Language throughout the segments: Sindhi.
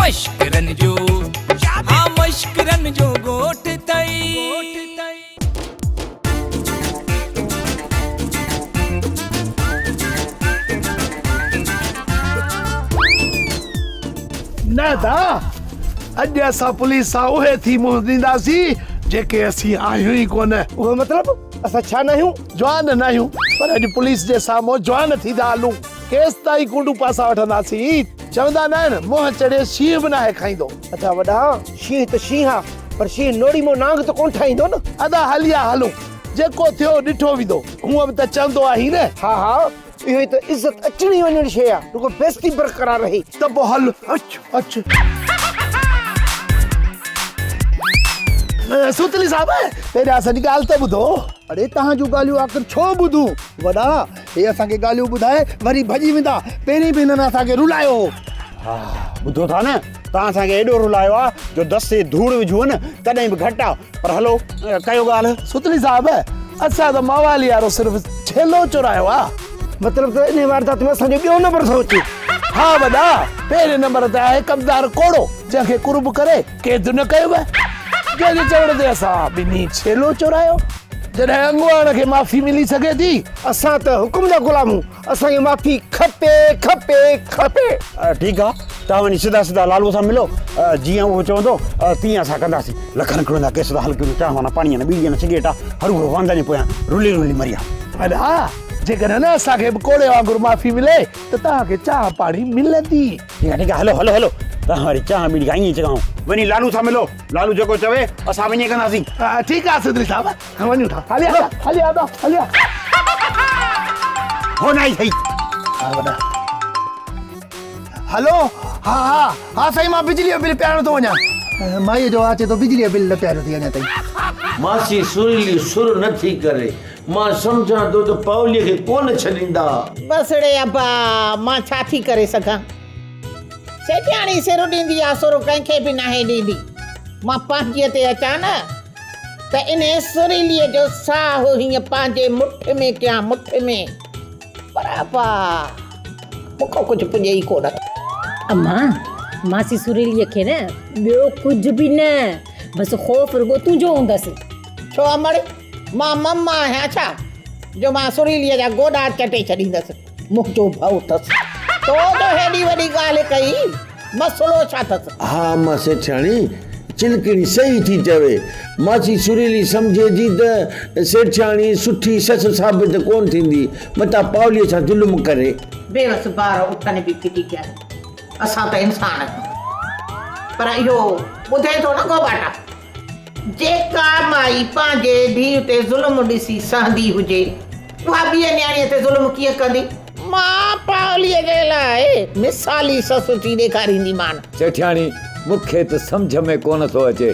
مشڪرن جو ها مشڪرن جو ڳوٺ اٿئي. نه ادا اڄ اسان پوليس سان اهي ٿي منهن ڏينداسين جيڪي اسين آهيون ئي ڪونه. اهو مطلب اسان ڇا ناهيون؟ جوان ناهيون پر اڄ پوليس جي سامهون جوان ٿي ٿا هلون. ڪيستائين ڪونڊون پاسا وٺنداسين. چوندا ناهن منهن چڙهي شينهن به ناهي کائيندو. ادا وڏا شينهن ته شينهن آ پر شينهن نوڙي مون نانگ ته ڪونه ٺاهيندو نه. ادا هلي آ هلون جيڪو ٿيو ڏٺو ويندو. هونء به ته چوندو آهين نه. ها ها اهو ئي ته عزت اچڻي وڃڻي شيء آ رڳو بيستي برقرار رهي. ته پوء هل اچ اچ. سوتلي صاحب پهريان اسان جي ڳالهه ته ٻڌو. اڙي توهان جون ڳالهيون آخر ڇو ٻڌون وڏا هي اسان کي ڳالهيون ٻڌائي وري ڀڄي ويندا پهرين به هنن اسان کي رلايو هو. ها ٻڌو ٿا نه توهان اسان کي ايڏو رلايو آ جو دستي ڌوڙ وجهون نه تڏهن به گهٽ آ پر هلو ڪيو ڳالهه. سوتلي صاحب اسان ته موالي وارو صرف ڇيلو چورايو آ. مطلب ته انهي واردات ۾ اسان جو ٻيو نمبر ٿو اچي. ها وڏا پهرين نمبر تي آهي ڪمدار ڪوڙو جنهن کي قرب ڪري قيد نه ڪيو ويو جنهن جي چوڻ تي اسان ٻنهي ڇيلو چورايو. جڏهن اڳواڻ کي معافي ملي سگهي ٿي. اسان ته حڪم جا غلام هون، اسان کي معافي کپي، کپي، کپي. ٺيڪ آ، توهان وڃي سڌا سڌا لالوء سان ملو، جيئن اهو چوندو تيئن اسان ڪنداسين. لکن ڪروڙن جا ڪيس ٿا حل ڪيون، چانهه نه پاڻي نه ٻيڙي نه سگريٽ آ، هروڀرو واندن جي پويان رلي رلي مري آ. ادا، جيڪڏهن نه اسان کي به ڪوڙي وانگر معافي ملي ته توهان کي چانهه پاڻي ملندي. ٺيڪ آ، ٺيڪ آ، هلو هلو هلو، توهان واري چانهه ٻيڙي کان ائين چڱا آهيون. وڃي لالو سان ملو. لالو جيڪو چوي اسان به ائين ڪنداسين. ٺيڪ آ سڌري صاحب وڃون ٿا. هليا هليا ادا هليا. هو نه آئي سهي. ها وڏا. هلو ها ها ها سائين مان بجلي جو بل پيارڻ ٿو وڃان. مائيء جو اچي ٿو بجلي جو بل نه پياريو اٿئي اڃا تائين. ماسي سريلي سر نه ٿي ڪري. مان سمجهان ٿو ته پاوليء کي ڪونه ڇڏيندا. بس ڙي ابا مان ڇا ٿي ڪري سگهان. سيٺياڻي سر ڏيندي آ سر ڪنهن کي به ناهي ڏيندي. مان پنهنجيء تي اچان نه ته انهي سريليء جو ساهه هيئن پنهنجي مٺ ۾ ڪيان مٺ ۾. پر ابا مون کان ڪجهه پڄي ئي ڪونه ٿو. امان، ماسي سريليء کي نه ٻيو ڪجهه به نه بس خوف رڳو تنهنجو هوندس. ڇو امڙ، مان مم آهيان ڇا جو مان سريليء جا گوڏا چٽي ڇڏيندس. منهنجو ڀؤ اٿس. تو جو هيڏي وڏي ڳالهه ڪئي، مسئلو ڇا اٿس؟ ها اما سيٺياڻي، چلڪڻي صحيح ٿي چوي. ماسي سريلي سمجهي ٿي ته سيٺياڻي سٺي سس ثابت ڪونه ٿيندي، متان پاوليء سان ظلم ڪري. بيوس بار اٺن به ڦٽي ڪيا. اسان ته انسان آهيون. پر اهو ٻڌين ٿو نه گوباٽا! جيڪا مائي پنهنجي ڌيء تي ظلم ڏسي سهندي هجي، اها ٻيء نياڻيء تي ظلم ڪيئن ڪندي؟ مان پاوليء جي لاء مثالي سس ٿي ڏيکارينديمان. سيٺياڻي، مون کي ته سمجهه ۾ ڪونه ٿو اچي.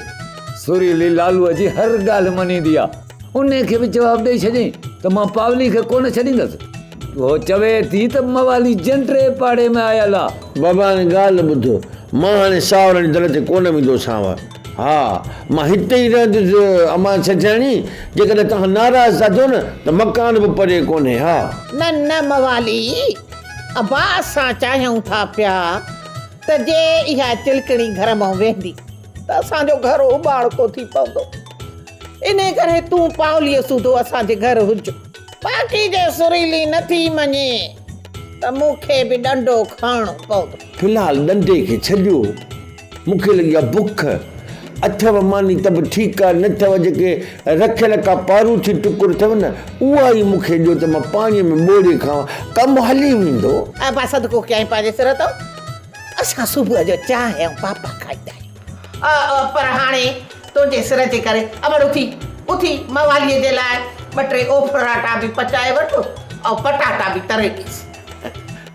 سريلي لالوء جي هر ڳالهه مڃيندي آ. انهيء کي به جواب ڏيئي ڇڏيائين ته مان پاولي کي ڪونه ڇڏيندس. هو چوي ٿي ته موالي جنڊي پاڙي ۾ آيل آ. بابا هاڻي ڳالهه ٻڌ، مان هاڻي ساهورن جي در تي ڪونه ويندوسانو. ها، مان هتي ئي رهندس امان سيٺياڻي، جيڪڏهن توهان ناراض ٿا ٿيو نه ته مڪان به پري ڪونهي، ها. نه نه موالي، ابا اسان چاهيون ٿا پيا ته جي اها چلڪڻي گهر مان ويندي ته اسان جو گهر اٻاڻڪو ٿي پوندو. انهي ڪري تون پاوليء سوڌو اسان جي گهر هج. باقي جي سريلي نه ٿي مڃي ته مون کي به ڏنڊو کڻڻو پوندو. في الحال ڏنڊي کي ڇڏيو. مون کي لڳي آ بک. اٿئو ماني ته به ٺيڪ آ، نه اٿئو جيڪي رکيل ڪا پاروٿي ٽڪر اٿئو نه، اها ئي مون کي ڏيو ته مان پاڻيء ۾ ٻوڙي کاوان، ڪم هلي ويندو. ابا صدقو ڪيائين پنهنجي سر تان، اسان صبح جو چانهه ۽ پاپا کائيندا آهيون. پر هاڻي تنهنجي سر جي ڪري امڙ اٿي، اٿي مواليء جي لاء ٻه ٽي اوڦراٽا به پچائي وٺ ۽ پٽاٽا به تري ڏيس.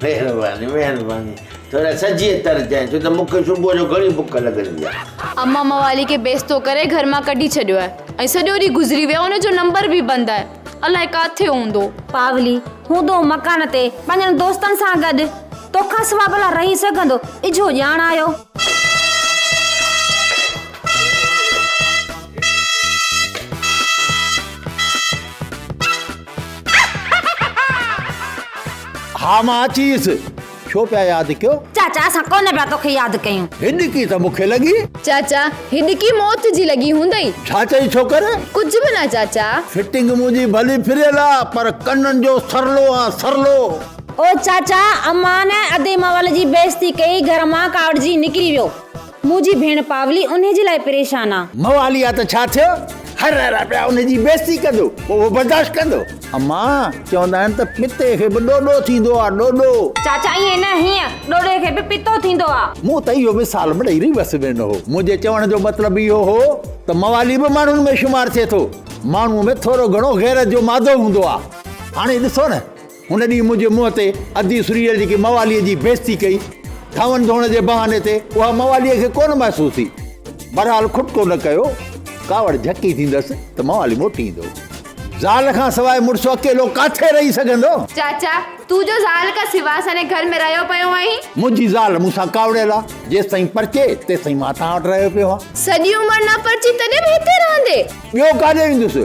مهرباني مهرباني ٿورا سجيء ترجانء ڇو ته مون کي صبح جو گهڻي بک لڳندي آهي. امان موالي کي بيستو ڪري گهر مان ڪڍي ڇڏيو آهي ۽ سڄو ڏينهن گذري ويو ان جو نمبر به بند آهي الائي ڪاٿي هوندو. پاولي، هوندو مڪان تي پنهنجن دوستن سان گڏ. توکان سوا ڀلا رهي سگهندو؟ اجهو ڄاڻ آيو. ها مان اچي ويس. ڇو پيا ياد ڪيو؟ چاچا اسان ڪونه پيا توکي ياد ڪيون. هڏڪي ته مون کي لڳي. چاچا هڏڪي موت جي لڳي هوندئي. ڇا چئي ڇوڪر؟ ڪجهه به نه چاچا. فٽنگ منهنجي ڀلي ڦريل آ پر ڪنن جو سرلو آن سرلو. او چاچا امان ادي موال جي بيعزتي ڪئي گهر مان ڪاوڙجي نڪري ويو. منهنجي ڀيڻ پاولي انهي جي لاء پريشان آ. موالي آ ته ڇا ٿيو؟ هر هر پيا انهي جي بيعزتي ڪندو، پوء اهو برداشت ڪندو؟ امان، چوندا آهن ته پتي کي به ڏوڏو ٿيندو آ، ڏوڏو. چاچا ائين نه، هيئن، ڏوڏي کي به پتو ٿيندو آ. مون ته اهو مثال مڙئي ريوس ۾ ڏنو هو. منهنجي چوڻ جو مطلب اهو هو ته موالي به ماڻهن ۾ شمار ٿئي ٿو. ماڻهوء ۾ ٿورو گهڻو غيرت جو مادو هوندو آ. هاڻي ڏسو نه، هن ڏينهن منهنجي منهن تي ادي سريل جيڪي مواليء جي بيعزتي ڪئي، ٿانون ڌوئڻ جي بهاني تي، اها مواليء کي ڪونه محسوس ٿي. بهرحال کٽڪو نه ڪيو، ڪاوڙ جهڪي ٿيندس ته موالي موٽي ايندو. زال کان سواء مڙس اڪيلو ڪاٿي رهي سگهندو؟ چاچا، تون جو زال کان سواء اسان جي گهر ۾ رهيو پيو آهين. منهنجي زال مون سان ڪاوڙيل آ، جيستائين پرچي، تيستائين مان توهان وٽ رهيو پيو آهيان. سڄي عمر نه پرچي تڏهن به هتي رهندين؟ ٻيو ڪاڏي ويندس؟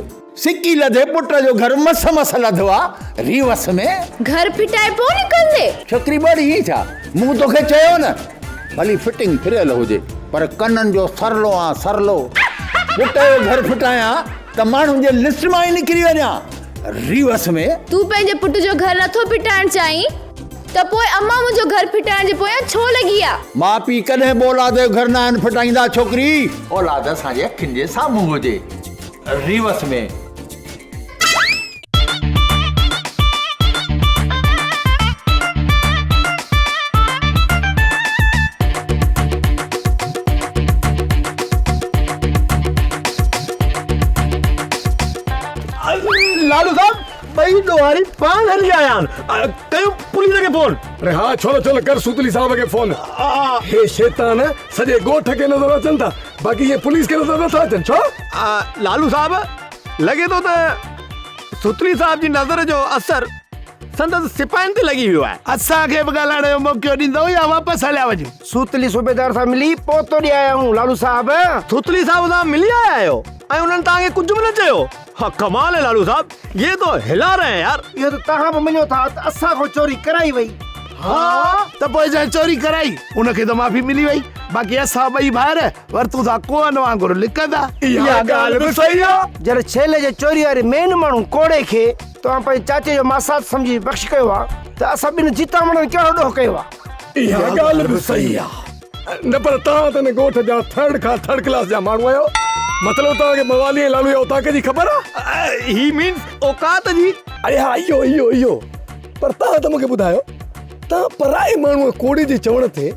سڪي لڌي پٽ جو گهر مس مس لڌو آ ريوس ۾. گهر ڦٽائي پوء نڪرندي. ڇوڪري ٻڙ هي ڇا؟ مون توکي چيو نه ڀلي فٽنگ ڦريل هجي پر ڪنن جو سرلو آن سرلو. پٽ جو گهر ڦٽايان ته ماڻهن جي لسٽ مان ئي نڪري وڃان ريوس ۾. تون پنهنجي پٽ جو گهر نٿو ڦٽائڻ چاهين ته پوء امان منهنجو گهر ڦٽائڻ جي پويان ڇو لڳي آ؟ ماء پيء ڪڏهن به اولاد جو گهر ناهن ڦٽائيندا ڇوڪري. اولاد اسان جي اکين جي سامهون هجي. ريوس ۾. لالو صاحب ٻئي ڏوهاري پاڻ هلي آيا آهن ڪيو پوليس کي فون. اري ها ڇو نه ڇو نه ڪر سوتلي صاحب کي فون. هي شيطان سڄي ڳوٺ کي نظر اچن ٿا باقي اهي پوليس کي نظر نٿا اچن ڇو؟ لالو صاحب لڳي ٿو ته ستلي صاحب جي نظر جو اثر سندس سپاهين تي لڳي ويو آهي. اسان کي به ڳالهائڻ جو موقعو ڏيندؤ يا واپس هليا وڃون؟ سوتلي صوبيدار سان ملي پوء تو ڏي آيا آهيون لالو صاحب. سوتلي صاحب سان ملي آيا آهيو ۽ انهن توهان کي ڪجهه به نه چيو؟ ها ڪمال هي لالو صاحب يي تو هلا رهي هين يار. اهو ته توهان به مڃو ٿا ته اسان کان چوري ڪرائي وئي. ها ته پوء جنهن چوري ڪرائي ان کي ته معافي ملي وئي باقي اسان ٻئي ڀائر ورتون ٿا ڪوئن وانگر لڪندا. اها ڳالهه به صحيح آ. جڏهن ڇيلي جي چوري واري مين ماڻهو ڪوڙي کي توهان پنهنجي چاچي جو ماسات سمجهي بخش ڪيو آ ته اسان ٻن جيتامڙن ڪهڙو ڏوهه ڪيو آ. اها ڳالهه به صحيح آ. نه پر توهان ته هن ڳوٺ جا ٿرڊ کان ٿرڊ ڪلاس جا ماڻهو آهيو. مطلب توهان کي موالي ۽ لالو جي اوطاق جي خبر آ؟ هي مينز اوقات جي. اڙي ها اهو اهو اهو. پر توهان ته مون کي ٻڌايو توهان پرائي ماڻهوء ڪوڙي جي چوڻ تي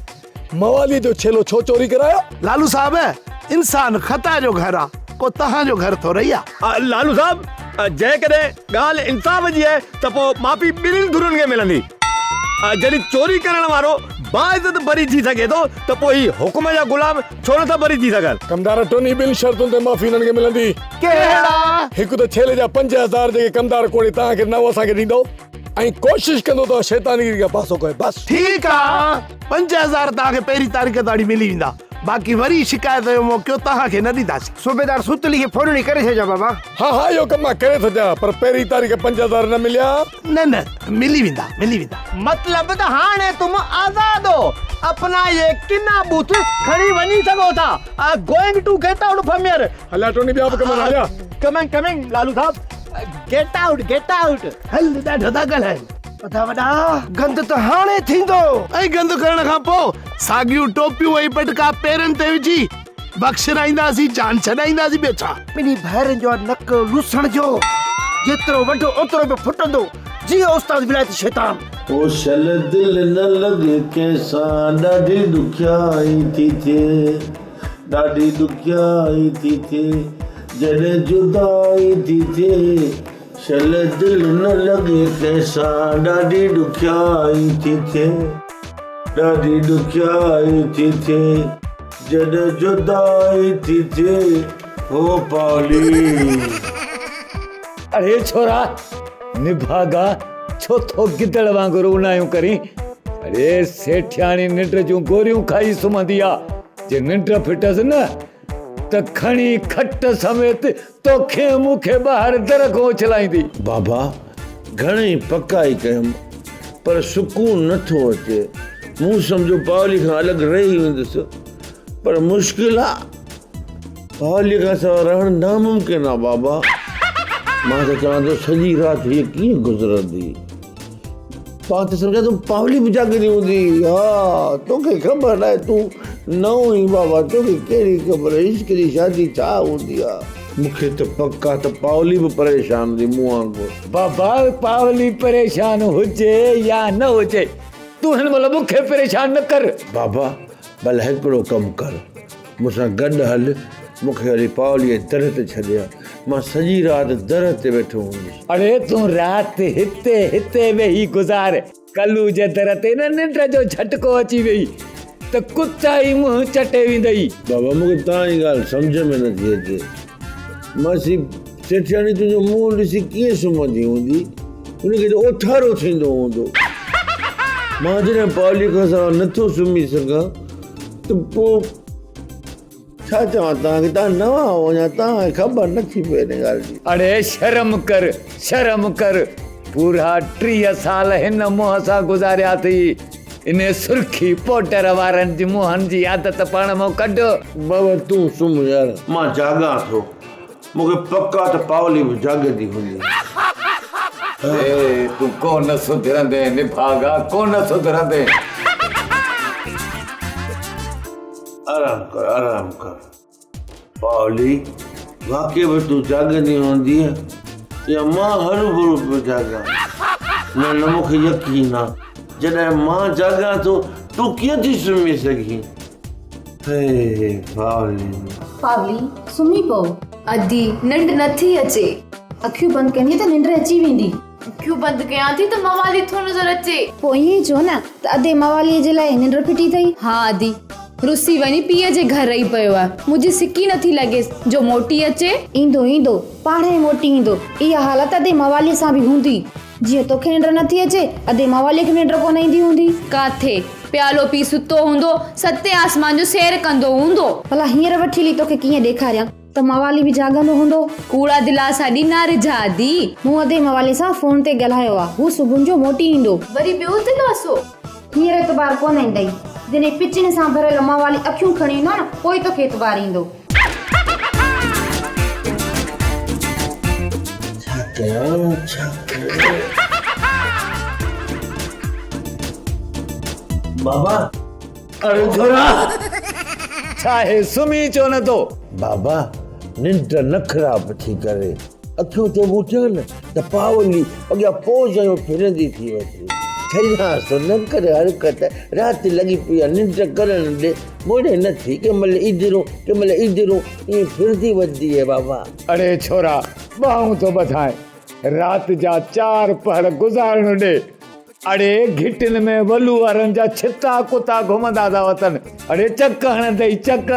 مواليء جو ڇيلو ڇو چوري ڪرايو؟ لالو صاحب انسان خطا جو گهر آ ڪو توهان جو گهر ٿورئي آ. لالو صاحب جيڪڏهن ڳالهه انصاف جي آهي ته پوء معافي ٻنهين ڌرين کي ملندي. جڏهن چوري ڪرڻ وارو باعزت بري ٿي سگهي ٿو ته پوء هي حڪم جا غلام ڇو نٿا بري ٿي سگهن؟ ڪمدار ٽنهي ٻن شرطن تي معافي هنن کي ملندي. ڪهڙا؟ هڪ ته ڇيلي جا 5000 جيڪي ڪمدار ڪوڙي توهان کي ڏنا اهي اسان کي ڏيندؤ ۽ ڪوشش ڪندو ته شيطانگيري کان پاسو ڪيو بس. ٺيڪ آ 5000 توهان کي پهرين تاريخ تاڻي ملي ويندا باقي وري شڪايت جو موقعو توهان کي نه ڏينداسين. صوبيدار سوتلي کي فون ڪري ڇڏجان بابا. ها ها اهو ڪم مان ڪري ٿو ڏيان پر پهرين تاريخ 5000 نه مليا. نه نه ملي ويندا ملي ويندا. مطلب ته هاڻي تم آزاد هو اپنا يي ڪنا بوٿ کڻي وڃي سگهو ٿا going to get out from here. هليا ٽوني ٻيا به ڪم آهن هليا. ڪمنگ ڪمنگ لالو صاحب گيٽ آئوٽ گيٽ آئوٽ. هل ڏاڍو ٿا ڳالهايو. ادا وڏا گند ته هاڻي ٿيندو. ۽ گند ڪرڻ کان پوء ساڳيون ٽوپيون ۽ پٽڪا پيرن تي وجهي بخشرائينداسين جان ڇڏائينداسين ٻيو ڇا. ٻنهي ڀائرن جو آ نڪ لوسڻ جو، جيترو وڍو اوترو پيو ڦٽندو، جيئن استاد ولايتي شيطان. او شل دل نه لڳي ڪنهن سان ڏاڍي ڏکيائي ٿي ٿئي ڏاڍي ڏکيائي ٿي ٿئي جڏهن جدائي ٿي ٿئي شل دل نه لڳي ڪنهن سان ڏاڍي ڏکيائي ٿي ٿئي ڏاڍي ڏکيائي ٿي ٿئي جڏهن جدائي ٿي ٿئي هو پاولي. اڙي ڇورا نڀاڳا ڇو ٿو گدڙ وانگر اونايون ڪرين؟ اڙي سيٺياڻي ننڊ جون گوريون کائي سمهندي آ، جي ننڊ ڦٽس نه ته کڻي کٽ سميت توکي ۽ مون کي ٻاهر در کان اڇلائيندي. بابا گهڻئي پڪائي ڪيم. پر سڪون نه ٿو اچي. مون سمجهيو پاولي کان الڳ رهي ويندس پر مشڪل آ. پاولي کان سواء رهڻ ناممڪن آ بابا. مان ته چوان ٿو سڄي رات هيء ڪيئن گذرندي. مان ته سمجهان ٿو پاولي به جاڳندي هوندي. ها توکي خبر ناهي تون نئون آهين بابا توکي ڪهڙي خبر عشق جي شادي ڇا هوندي آ. مون کي ته پڪ آ ته پاولي به پريشان هوندي مون وانگر. بابا پاولي پريشان هجي يا نه هجي تون هن مهل مون کي پريشان نه ڪر. بابا ڀلا هڪڙو ڪم ڪر مون سان گڏ هل مون کي هلي پاوليء جي در تي ڇڏي آ مان سڄي رات در تي ويٺو هوندس. اڙي تون رات هتي هتي ويهي گذار. ڪلو جي در تي نه ننڊ جو جهٽڪو اچي ويئي ته ڪتا ئي منهن چٽي ويندئي. بابا مون کي توهان جي ڳالهه سمجهه ۾ نٿي اچي. ماسي سيٺياڻي تنهنجو منهن ڏسي ڪيئن سمهندي هوندي؟ هن کي ته اوٿارو ٿيندو هوندو. مان جڏهن پاوليء کان سواء نٿو سمهي سگهان ته پوء ڇا چوان توهان کي، توهان نوان آهيو اڃا توهان کي خبر نٿي پئي ان ڳالهه جي. اڙي شرم ڪر، شرم ڪر، پورا 30 سال هن منهن سان گذاريا اٿئي، انهي سرخي پوڊر وارن جي منهن جي عادت پاڻ مان ڪڍ. بابا تون سمهه يار. مان جاڳان ٿو. مون کي پڪ آ ته پاولي به جاڳندي هوندي. اي تون ڪونه سڌرندين نڀاڳا، ڪونه سڌرندين. آرام ڪر، آرام ڪر. پاولي، واقعي به تون جاڳندي هوندينء يا مان هروڀرو پيو جاڳان؟ نه نه مون کي يقين آ، جڏهن مان جاڳان ٿو، تون ڪيئن ٿي سمهي سگهين؟ هي پاولي. پاولي، سمهي پئو. ادي، ننڊ نٿي اچي. اکيون بند ڪندينء ته ننڊ اچي ويندي. اکيون بند ڪيان ٿي ته موالي ٿو نظر اچي. پوء ائين ئي چئو نه ته ادي مواليء جي لاء ننڊ ڦٽي اٿئي. ها ادي، رسي وڃي پيء جي گهر رهي پيو آهي. منهنجي سڪي نٿي لڳيس جو موٽي اچي. ايندو ايندو، پاڻهي موٽي ايندو. اها حالت ادي مواليء سان به هوندي. جيئن توکي ننڊ نٿي اچي، ادي مواليء کي به ننڊ ڪونه ايندي هوندي. ڪاٿي، پيالو پي ستو هوندو، ستين آسمان جو سير ڪندو هوندو. ڀلا هينئر وٺي هلي توکي ڪيئن ڏيکاريان ته موالي به جاڳندو هوندو. ڪوڙا دلاسا ڏي نه رجها ادي. مون ادي موالي سان فون تي ڳالهايو آ، هو صبح جو موٽي ايندو. وري ٻيو دلاسو؟ هينئر اعتبار ڪونه ايندئي. جڏهن پچن سان ڀريل موالي اکيون کڻي ايندو نه، پوء توکي اعتبار ايندو. ڇا ڪيان ڇا ڪيان. بابا اڙي ڇورا. ڇا هي سمهي ڇو نه ٿو. بابا ننڊ نه خراب ٿي ڪري. اکيون ٿو ٻوٽيان نه ته پاولي اڳيان پوز هنيو ڦرندي ٿي وڃي. ڇڏيانس ٿو نه ڪر حرڪت رات لڳي پئي آ ننڊ ڪرڻ ڏي. مڙي نه ٿي ڪنهن مهل ايڌرون ڪنهن مهل ايڌرون ائين ڦرندي وڌندي اهي بابا. اڙي ڇورا ٻانهون ٿو ٻڌائين رات جا چار پهر گذارڻ ڏي. اڙي گهٽين ۾ ولو وارن جا ڇتا ڪتا گهمندا ٿا وتن. اڙي چڪ هڻندئي چڪ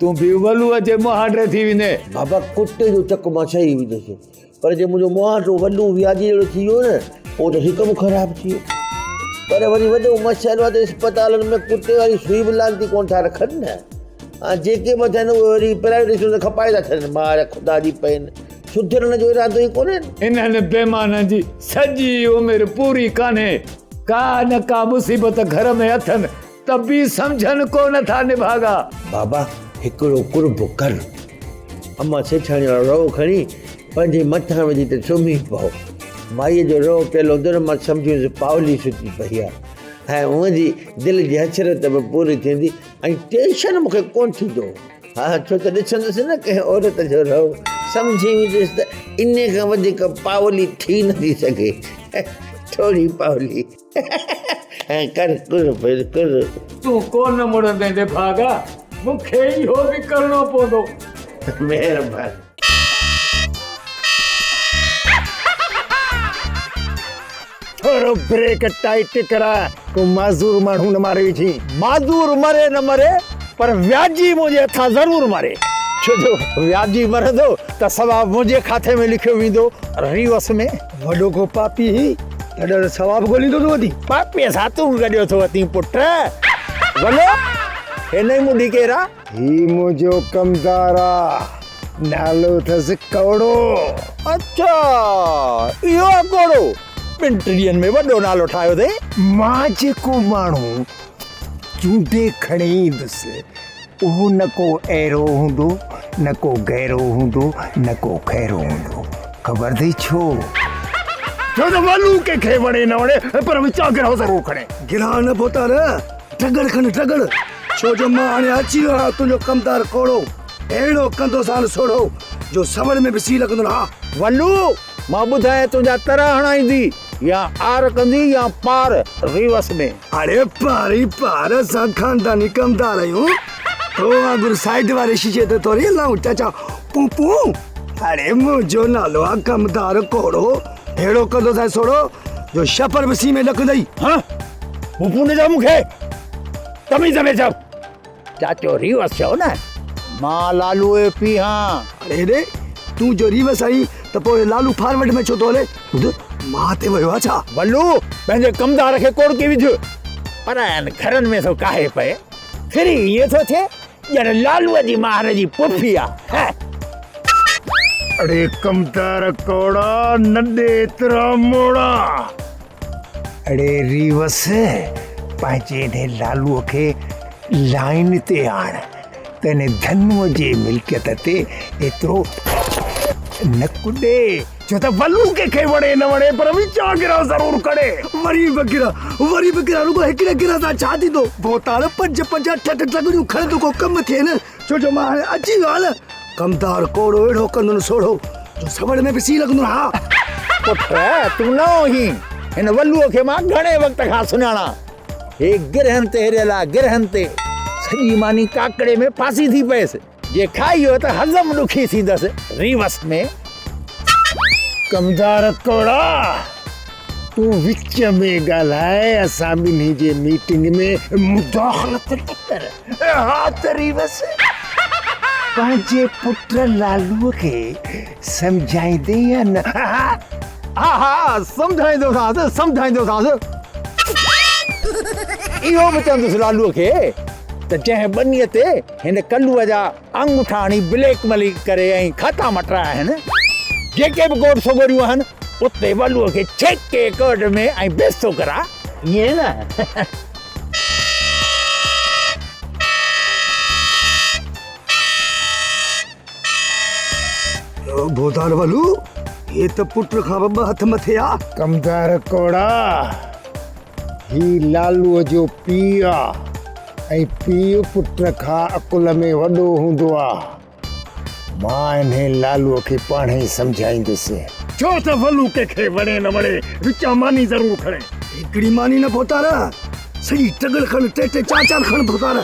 تون به ولوء جي مهانڊي ٿي ويندين. بابا ڪتي جو چڪ مان سهي ويندس پر جي منهنجو مهانڊو ولو وياجي جهڙو ٿي ويو نه پوء ته هڪ به خراب ٿي ويو. پر وري وڏو مسئلو آهي ته اسپتالن ۾ ڪتي واري سوئي به لعنتي ڪونه ٿا رکن نه. ها جيڪي به اٿن اهي وري پرائيويٽ اسپتالن ۾ کپائي ٿا ڇڏن. مار خدا جي پين سڌرڻ جو ارادو ئي ڪونهن. انهن بيمانن جي سڄي عمر پوري ڪانهي. ڪا نه ڪا مصيبت گهر ۾ اٿن ته به سمجهن ڪو نه ٿا نڀاڳا. بابا هڪڙو قرب ڪر. امان سيٺاڻي وارو رئو کڻي پنهنجي مٿان وجهي ته سمهي پئو. مائيء جو رئو پيل هوندو نه مان سمجهي ويس پاولي ستي پئي آهي. ۽ منهنجي دل جي حسرت به پوري ٿيندي ۽ ٽينشن مون کي ڪونه ٿيندو. ها ڇو ته ڏسندس نه ڪنهن عورت جو رئو سمجهي ويندس ته انهيء کان وڌيڪ پاولي ٿي نٿي سگهي. ٿوري پاولي. ڪر ڪر پير ڪر. تون ڪونه مڙندين نڀاڳا، مون کي اهو به ڪرڻو پوندو. مهرباني. ٿورو بريڪ ٽائيٽ ڪراء، ڪو معذور ماڻهو نه ماري وجهين. معذور مري نه مري پر وياجي منهنجي هٿان ضرور مري. ڇو جو وياجي مرندو ته ثواب منهنجي کاتي ۾ لکيو ويندو ريوس ۾. وڏو ڪو پاپي هي تڏهن ثواب ڳوليندو ٿو وتين. پاپيء سان تون گڏيو ٿو وتين پٽ. ولو، هي نئين مڍي ڪير آ؟ هي منهنجو ڪمدار آ، نالو اٿس ڪوڙو. اڇا، اهو آ ڪوڙو. ٻن ٽن ڏينهن ۾ وڏو نالو ٺاهيو اٿئي. مان جيڪو ماڻهو چونڊي کڻي ايندس، اهو نه ڪو اهڙو هوندو، نه ڪو گهرو هوندو، نه ڪو خيرو هوندو. خبر اٿئي ڇو؟ ڇو ته ولو ڪنهن کي وڻي نه وڻي پر وچان گرهه ضرور کڻي. گرهه نه ڀوتار، ڊڳڙ کڻ ڊڳڙ، ڇو جو مان هاڻي اچي ويو آهيان تنهنجو ڪمدار ڪوڙو، اهڙو ڪندوسان سوڙهو جو سوڙ ۾ به سيء لڳندو نه ها. ولو، مان ٻڌايان تنهنجا ترا هڻائيندي يا آر ڪندي يا پار ريوس ۾. اڙي پار ئي پار، اسان خانداني ڪمدار آهيون، تو وانگر سائيڊ واري شيشي تي ٿوري هلائون چاچا پون پون. اڙي منهنجو نالو آ ڪمدار ڪوڙو، اهڙو ڪندوسانء سوڙهو جو شفر به سيء ۾ ڏڪندئي. ها پون پون نه چئو مون کي، تميز ۾ چئو. چاچو ريوس چئو نه، مان لالوء جو پيء هان. اڙي هيڏي، تون جو ريوس آهين ته پوء لالو فارورڊ ۾ ڇو ٿو هلي؟ ٻڌ، مان تي ويو آ ڇا؟ ولو، پنهنجي ڪمدار کي ڪوڙڪي وجهه. پراين گهرن ۾ ٿو ڪاهي پئي. ڦري ائين ٿو ٿئي ڄڻ لالوء جي ماهر جي پڦي آ. هه. اڙي ڪمدار ڪوڙا، نه ڏي ايترا موڙا. اڙي ريوس، پنهنجي انهي لالوء کي لائين تي آڻ ته انهي ڌنوء جي ملڪيت تي ايترو نه ڪڏي. ڇو ته ولو ڪنهن کي وڻي نه وڻي پر وچان گرهه ضرور ڪڙي. وري به گرهه، وري به گرهه، رڳو هڪڙي گرهه سان ڇا ٿيندو؟ ڀوتار پنج پنج اٺ اٺ ٽڳڙيون کڻندو ڪو ڪم ٿئي نه، ڇو جو مان هاڻي اچي ويو آهيان نه. ڪمدار ڪوڙو اهڙو ڪندو نه سوڙهو جو سوڙ ۾ به سيء لڳندو نه ها. پٽ تون نئون هين، هن ولوء کي مان گهڻي وقت کان سڃاڻان. هي گرهن تي هريل آ، گرهن تي. سڄي ماني ڪاڪڙي ۾ ڦاسي ٿي پيس. جي کائي ويو ته هضم ڏکي ٿيندس ريوس ۾. ڪمدار ڪوڙا! تون وچ ۾ ڳالهائي اسان ٻنهي جي ميٽنگ ۾ مداخلت نه ڪر. ها ته ريوس! پنهنجي پٽ لالوء کي سمجهائيندين يا نه؟ ها ها سمجهائيندوسانس، سمجهائيندوسانس. اهو به چوندس لالوء کي ته جنهن ٻنيء تي هن ڪلوء جا آڱوٺا هڻي بليڪ ميلنگ ڪري ۽ کاتا مٽرايا آهن، جيڪي به ڪورٽ سڳوريون آهن، اتي ولوء کي ڇيڪي ڪورٽ ۾ ۽ بيستو ڪراء، ائين نه؟ ڀوتار ولو، هي ته پٽ کان به ٻه هٿ مٿي آ. ڪمدار ڪوڙا، هي لالوء جو پيء آ ۽ پيء پٽ کان عقل ۾ وڏو هوندو آ. مان انهي لالوء کي پاڻهي سمجهائيندس. ڇو ته ولو ڪنهن کي وڻي نه وڻي وچان ماني ضرور کڻي. هڪڙي ماني نه ڀوتار، سڄي ٽڳڙ کڻ، ٽي ٽي چار چار کڻ ڀوتار.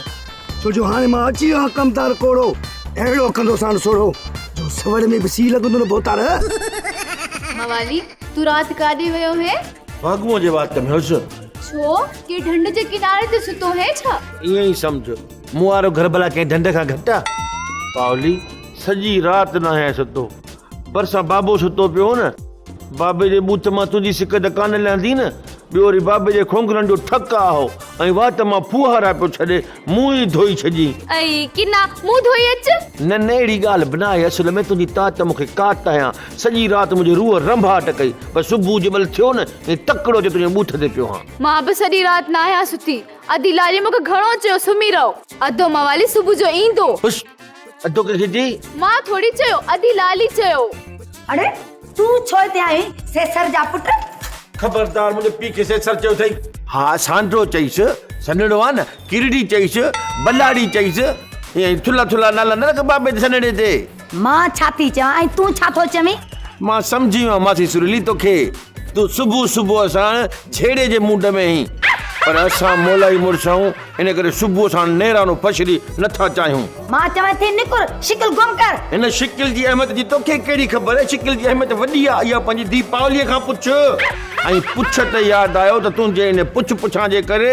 ڇو جو هاڻي مان اچي ويو آهيان ڪمدار ڪوڙو، اهڙو ڪندوسان سوڙهو جو سوڙ ۾ به سيء لڳندو نه ڀوتار. موالي، تون رات ڪاڏي ويو هئين؟ واڳونء جي وات ۾ هيس. ڇو؟ ڪنهن ڍنڍ جي ڪناري تي ستو هئين ڇا؟ ائين ئي سمجهه. مون وارو گهر ڀلا ڪنهن ڍنڍ کان گهٽ آ؟ پاولي، سڄي رات ناهيان ستو. ڀرسان بابو ستو پيو هو نه. بابي جي ٻوٿ مان تنهنجي سڪ ته ڪانه لهندي نه. ٻيو وري بابي جي کونگهرن جو ٺڪ آهو ۽ وات مان ڦوهارا پيو ڇڏي، مون ئي ڌوئي ڇڏيئين. ائي ڪنا، منهن ڌوئي اچ. نه نه اهڙي ڳالهه به ناهي، اصل ۾ تنهنجي تات مون کي ڪات هنيا، سڄي رات منهنجي روح رنڀاٽ ڪئي، پر صبح جنهن مهل ٿيو نه، ائين تڪڙو اچي تنهنجي ٻوٿ تي پيو هان. مان به سڄي رات ناهيان ستي، ادي لالي مون کي گهڻو چيو سمهي رهو، ادو موالي صبح جو ايندو. هش! ادو ڪنهن کي چئي؟ مان ٿوري چيو، ادي لالي چيو. اڙي تون ڇو هتي آهين سيسر جا پٽ؟ خبردار منهنجي پيء کي سيسر چيو اٿئي. ها سانڊرو چئيس، سنهڙو آ نه، ڪرڙي چئيس، بلاڙي چئيس، ائين ٿلها ٿلها نالا نه رک بابي جي سنهڙي تي. مان ڇا ٿي چوان ۽ تون ڇا ٿو چوين؟ مان سمجهي ويو آهيان ماسي سريلي توکي. تون صبح صبح ساڻ جهيڙي جي مونڊ ۾ آهين. پر اسان مولائي مڙس آهيون، ان ڪري صبح ساڻ نيرانو ڦشري نه ٿا چاهيون. مان چوان ٿي نڪر، شڪل گم ڪر. هن شڪل جي اهميت جي توکي ڪهڙي خبر؟ شڪل جي اهميت وڏي آهي، اها پنهنجي ڌيء پاوليء کان پڇ. ۽ پڇ تي ياد آيو ته تنهنجي ان پڇ پڇان جي ڪري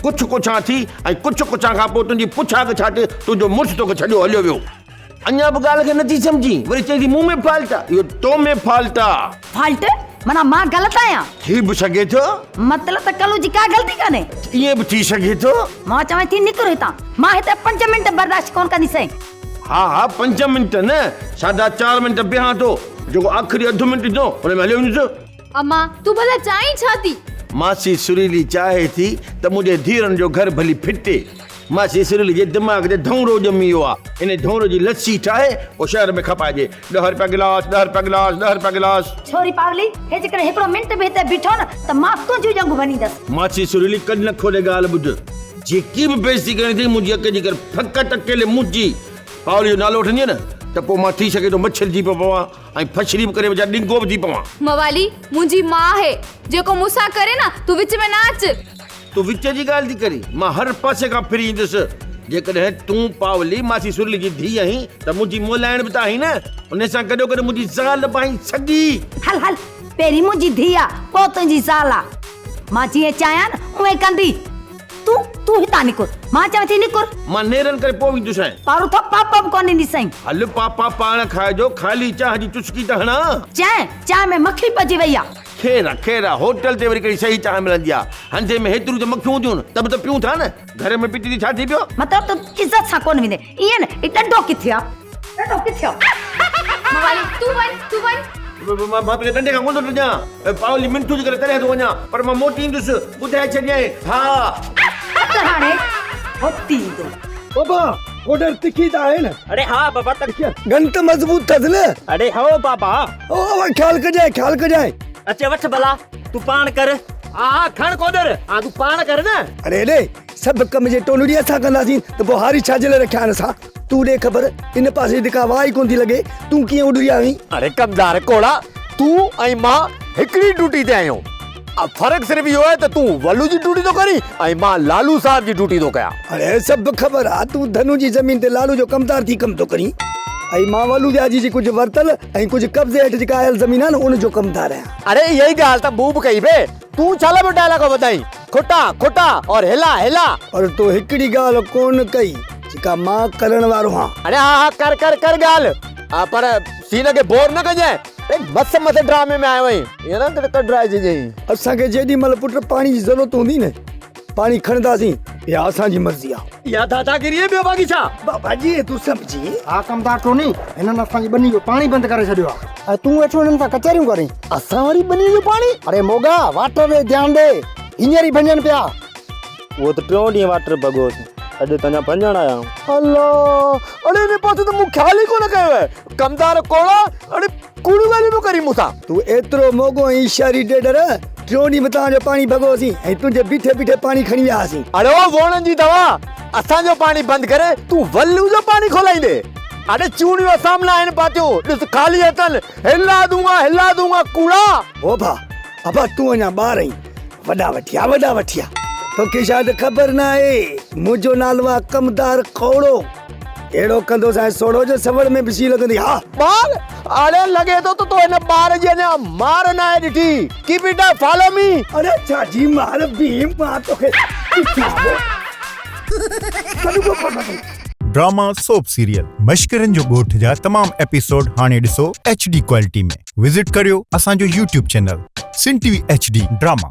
ڪڇ ڪڇان ٿي ۽ ڪڇ ڪڇان کان پوء تنهنجي پڇا ڳڇا تي تنهنجو مڙس توکي ڇڏيو هليو ويو. اڃا به ڳالهه کي نٿي سمجهين، وري چئين ٿي مون ۾ فالٽ آ. اهو تو ۾ فالٽ آ. فالٽ؟ معنيٰ مان غلط آهيان؟ ٿي به سگهي ٿو. مطلب ته ڪلو جي ڪا غلطي ڪانهي. ائين به ٿي سگهي ٿو. مان چوان ٿي نڪر هتان، مان هتي پنج منٽ برداشت ڪونه ڪنديسين. ها ها پنج منٽ نه، ساڍا چار منٽ بيهان ٿو، جيڪو آخري اڌ منٽ ايندو ان ۾ هليو ويندس. امان، تون ڀلا چاهين ڇا ٿي؟ ماسي سريلي چاهي ٿي ته منهنجي ڌيئرن جو گهر ڀلي ڦٽي. ماسي سريلي جي دماغ تي ڌؤنرو ڄمي ويو آ. انهي ڌؤنري جي لسي ٺاهي پوء شهر ۾ کپائجي. ڏهه رپيا گلاس، ڏهه رپيا گلاس، ڏهه رپيا گلاس. ڇوري پاولي، هي جيڪڏهن هڪڙو منٽ به هتي بيٺو نه ته مان تنهنجون ڄنگهون ڀڃيندس. ماسي سريلي ڪن کولي ڳالهه ٻڌ. جيڪي به بيعزتي ڪرڻي اٿئي منهنجي اک جي ڪر، فقط اڪيلي منهنجي پاولي جو نالو وٺندينء نه ته پوء مان ٿي سگهي ٿو مڇرجي پيو پوان. ۽ ڦشري به ڪري وجهان ڏنگو به ٿي پوان. موالي، منهنجي ماء آهي، جيڪو مون سان ڪري نه، تون وچ ۾ نه اچ. تون وچ جي ڳالهه ٿي ڪرين، مان هر پاسي کان ڦري ايندس. جيڪڏهن تون پاولي ماسي سرلي جي ڌيء آهين ته منهنجي مولائڻ به ته آهين نه، انهيء سان گڏوگڏ منهنجي زال به آهين سڳي. هل هل، پهرين منهنجي ڌيء آ، پوء تنهنجي زال آ. مان جيئن چاهيان نه، اونئين ڪندي. تون، تون هتان نڪر. مان چوان ٿي نڪر. مان نيرن ڪري پوء ويندوسانء. پارو ٿو پاپا به ڪونه ڏينديسانء. هل پاپا پاڻ کائجو، خالي چانهه جي چسڪي ته هڻان. چانهه، چانهه ۾ مکي پئجي وئي آ. خير آ، خير آ، هوٽل تي وري ڪهڙي صحيح چانهه ملندي آ. هنڌي ۾ هيتريون ته مکيون هونديون آهن، ته به ته پيون ٿا نه. گهر ۾ پيتي ته ڇا ٿي پيو؟ مطلب تون عزت سان ڪونه ويندين. ائين نه، هي ڏنڊو ڪٿي آ؟ ڏنڊو ڪٿي آ؟ موالي، تون وڃ، تون وڃ. مان تنهنجي ڏنڊي کان ڪونه ٿو ڊڄان. پاولي منٿون جي ڪري تڏهن ٿو وڃان، پر مان موٽي ايندس، ٻڌائي ڇڏيائين، ها. اچ هاڻي موٽي ايندو. بابا ڪوڏر تکي ته آهي نه. اڙي ها بابا تکي. گن ته مضبوط اٿس نه. اڙي هو بابا. او او خيال ڪجانء خيال ڪجانء. اچي وٺ ڀلا تون پاڻ ڪر. ها ها کڻ ڪوڏر هاڻ تون پاڻ ڪر نه. اڙي اڙي سڀ ڪم جي ٽونڙي اسان ڪنداسين ته پوء هاري ڇا جي لاء رکيا آهن اسان. تون ڏي خبر ان پاسي ته ڪا واء ئي ڪونه ٿي لڳي، تون ڪيئن اڏري آيو آهين؟ اڙي ڪمدار ڪوڙا، تون ۽ مان هڪڙي ڊيوٽي تي آهيون. فرق صرف اهو آهي ته تون ولو جي ڊيوٽي ٿو ڪرين ۽ مان لالو صاحب جي ڊيوٽي ٿو ڪيان. اڙي سڀ خبر آ، تون ڌنو جي زمين تي لالو جو ڪمدار ٿي ڪم ٿو ڪرين ۽ مان ولو جي حاجي جي ڪجهه ورتل ۽ ڪجهه قبضي هيٺ جيڪا آيل زمين آ نه ان جو ڪمدار آهيان. اڙي اها ئي ڳالهه ته مون به ڪئي بي، تون ڇا لاء پيو ڊائلاگ وڌائين؟ کٽا کٽا اور هلا هلا. پر تو هڪڙي ڳالهه ڪونه ڪئي جيڪا مان ڪرڻ وارو هان. اڙي ها ها ڪر ڪر ڪر ڳالهه پر سين کي بور نه ڪجانء. اڙي مس مس ڊرامي ۾ آيو آهين ائين نه ته ڪڍرائي ڇڏجئين. اسان کي جيڏي مهل پٽ پاڻي جي ضرورت هوندي نه پاڻي کڻنداسين اها اسان جي مرضي آ. اها داداگيري ٻيو باقي ڇا؟ بابا جي تون سمجهين. ها ڪمدار ٽوني هنن اسان جي ٻني جو پاڻي بند ڪري ڇڏيو آ ۽ تون ويٺو هنن سان ڪچهريون ڪرين. اسان واري ٻني جو پاڻي؟ اڙي موڳا واٽر ڏي ڌيان ڏي هينئر ئي ڀڃن پيا. اهو ته ٽيون ڏينهن واٽر ڀڳوسين اڄ ته اڃا ڀڃڻ آيا آهيون. الله اڙي ان پاسي ته مون خيال ئي ڪونه ڪيو آهي ڪمدار ڪوڙا اڙي ڪوڙيون ڳالهيون پيو ڪرين مون سان. تون ايترو موڳو ۽ اشاري ڏيڏر، ٽيون ڏينهن به توهان جو پاڻي ڀڳوسين ۽ تنهنجي بيٺي بيٺي پاڻي کڻي ويا هئاسين. اڙي او ووڻن جي دوا، اسان جو پاڻي بند ڪري تون ولو جو پاڻي کولائيندي. اڙي چوڙيون اسان به ناهن پاتيون، ڏس خالي هٿن، هلا دونگا هلا دونگا ڪوڙا. او ڀا، ابا تون اڃا ٻار آهين، وڏا وٺيا وڏا وٺيا. توکي شايد خبر ناهي، منهنجو نالو آ ڪمدار ڪوڙو. اهڙو ڪندوسانء سوڙهو جو سوڙ ۾ به سيء لڳندي ها. ٻار؟ اڙي لڳي ٿو ته تو هن ٻار جي اڃا مار ناهي ڏٺي. ڪيپ it up, follow مي. اڙي ڇا جي مار بيهه مان توکي ڏسان ٿو. سڏڪو ڪونه ٿو. ڊراما سوپ سيريل مشڪرن جو ڳوٺ جا تمام ايپيسوڊ هاڻي ڏسو ايڇ ڊي ڪوالٽي ۾ وزٽ ڪريو اسان جو YouTube channel Sindh T V H D drama.